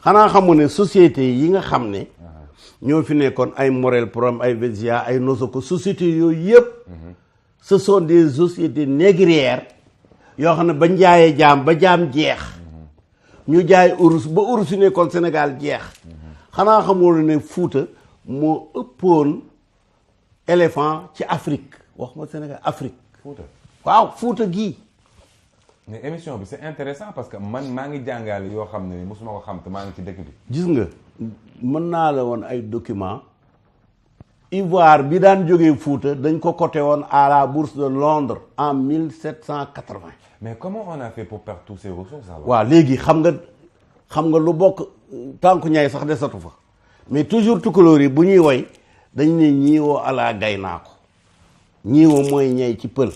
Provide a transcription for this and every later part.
xanaa xamu ne société yi nga xam ne ñoo fi nekkoon ay Morel Prom ay Vezia ay Nosoko société yooyu yëpp ce sont des sociétés négrières yoo xam ne ba njaayee jaam ba jaam jeex ñu jaay urus ba urus yi nekkoon Sénégal jeex xanaa xamul ne Fuuta moo ëppoon éléphant ci Afrique wax ma Sénégal Afrique Fuuta waaw Fuuta gii mais émission bi c'est intéressant parce que man maa ngi jàngale yoo xam ne mosuma ko xam te maa ngi ci dëkk bi gis nga mën naa la woon ay document ivoire bi daan jógee Fuuta dañ ko coté woon à la bourse de Londres en 1780 mais comment on a fait pour perdre tous ces ressources alors waaw léegi xam nga lu bokk tànku ñaay sax desatu fa mais toujours tukulóor yi bu ñuy woy dañ ne ñiiwoo ala gay naa ko ñiiwoo mooy ñay ci pël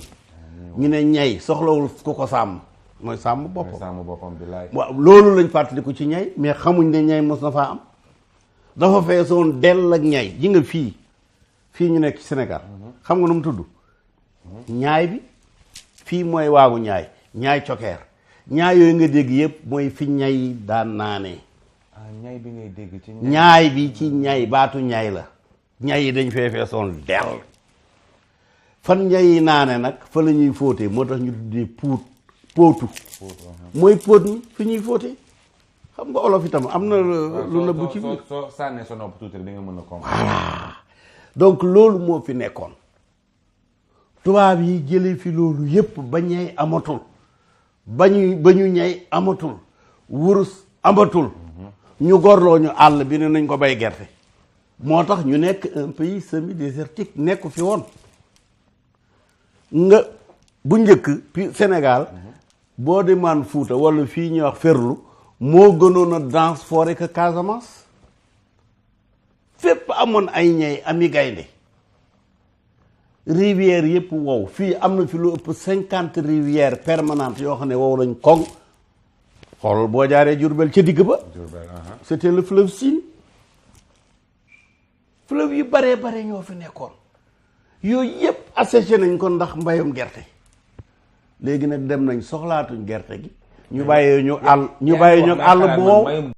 ñu ne ñay soxlawul ku ko sàmm mooy sàmm boppam bi laay waaw loolu lañ fàttaliku ci ñay mais xamuñ ne ñay mos na faa am dafa feesoon dell ak ñay ji nga fii ñu nekk ci Sénégal xam nga nu mu tudd ñaay bi fii mooy waagu ñaay cokeer ñaay yooyu nga dégg yëpp mooy fi ñay daan naanee ñay bi ngay dégg ci ñaay bi ci ñay baatu ñay la ñay yi dañ fee feesoon dell fan ñay yi naane nag fa la ñuy fóotee moo tax ñu tuddee póotu mooy póot mi fi ñuy fóotee xam nga olof itam am na lu nëbbu ci biir soo sànnee sa nopp tuuti di nga mën a comprendre voilà donc loolu moo fi nekkoon tubaab yi jëlee fi loolu yépp ba ñay amatul ba ñu ñay amatul wurus amatul ñu gorloo ñu àll bi ne nañ ko bay gerte moo tax ñu nekk un pays semi-désertique nekku fi woon nga bu njëkk Sénégal boo demaan Fuuta wala fii ñuy wax Ferlu moo gënoon a dense forêt que Casamance fépp amoon ay ñay ami gaynde rivière yëpp wow fii am na fi lu ëpp 50 rivières permanentes yoo xam ne wow lañ koŋ xool boo jaaree Diourbel ca digg ba c'était le fleuve Sine fleuve yu bare ñoo fi nekkoon yooyu yëpp asséché nañ ko ndax mbayum gerte léegi nag dem nañ soxlaatuñ gerte gi ñu bàyyee ñu àll bu wow